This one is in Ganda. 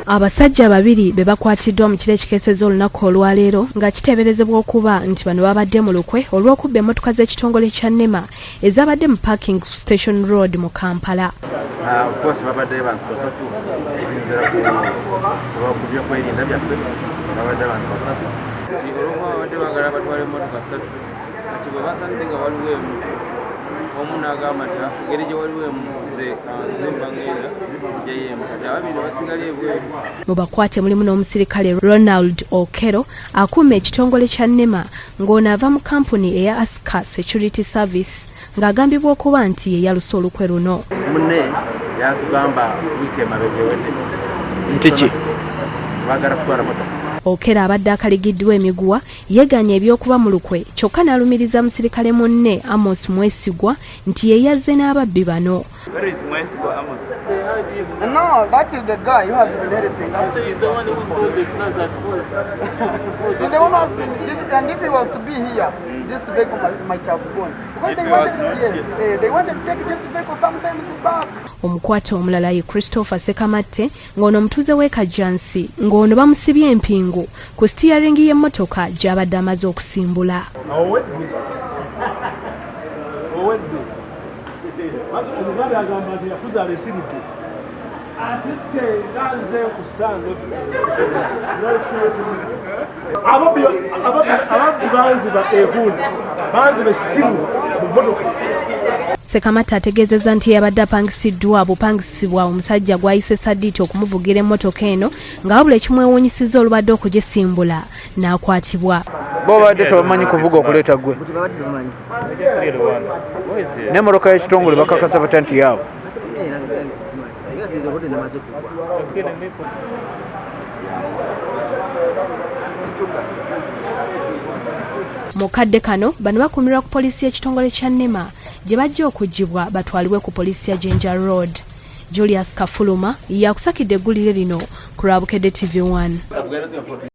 Abasajja babiri be bakwatiddwa mu kiro ekikeesezza olunaku olwaleero nga kiteeberezebwa okuba nti bano babadde mu lukwe olw'okubba emmotoka z'ekitongole kya NEMA ezabadde mu Parking Station Road mu Kampala. Of course babadde bantu basatu, okusinziira ku byokwerinda byaffe babadde abantu basatu. Nti olwokuba babadde baagala batwala emmotoka ssatu, kati bwe basanze nga waliwo emu, omu n'agamba nti engeri gye waliwo emu, nze nze mba ngenda njayo emu, kati ababiri ne basigala ebweru. Mu bakwate mulimu n'omusirikale Ronald Okero akuuma ekitongole kya NEMA, ng'ono ava mu kampuni eya Aska Security Service, ng'agambibwa okuba nti ye yaluse olukwe luno. Munne yatugamba wiiki emabega ewedde. Nti ki? Baagala kutwala motoka. Okero abadde akaligiddwa emiguwa yeeganye ebyokuba mu lukwe, kyokka n'alumiriza musirikale munne Amos Mwesigwa nti ye yazze n'ababbi bano. Where is Mwesigwa Amos? No, that is the guy who has been helping us. He's the one who stole the class at 12. He's the one who has been, and if he was to be here, this vehicle might have gone. Because If they he was wanted, not yes, they wanted to take this vehicle sometimes back. Omukwate omulala ye Christopher Sekamatte, ng'ono omutuuze w'e Kajjansi, ng'ono bamusibye empingu ku sitiyaringi y'emmotoka gy'abadde amaze okusimbula. Owedde, owedde. Omuganda agamba nti yafuzaala esiridde, ate senga nze nkusanze. Ababbi banziba egundi, banziba essimu mu mmotoka. Sekamatte ategeezezza nti yabadde apangisiddwa bupangisibwa omusajja gw'ayise Sadiiti okumuvugira emmotoka eno, nga wabula ekimwewuunyisizza olubadde okugisimbula n'akwatibwa. Bo babadde tebamanyi kuvuga okuleeta gwe n'emmotoka y'ekitongole, bakakasa batya nti yaabwe? Mu kadde kano bano bakuumirwa ku poliisi y'ekitongole kya NEMA gye bajja okuggyibwa batwalibwe ku poliisi ya Jinja Road. Julius Kafuluma yakusakidde eggulire lino ku lwa Bukedde TV 1.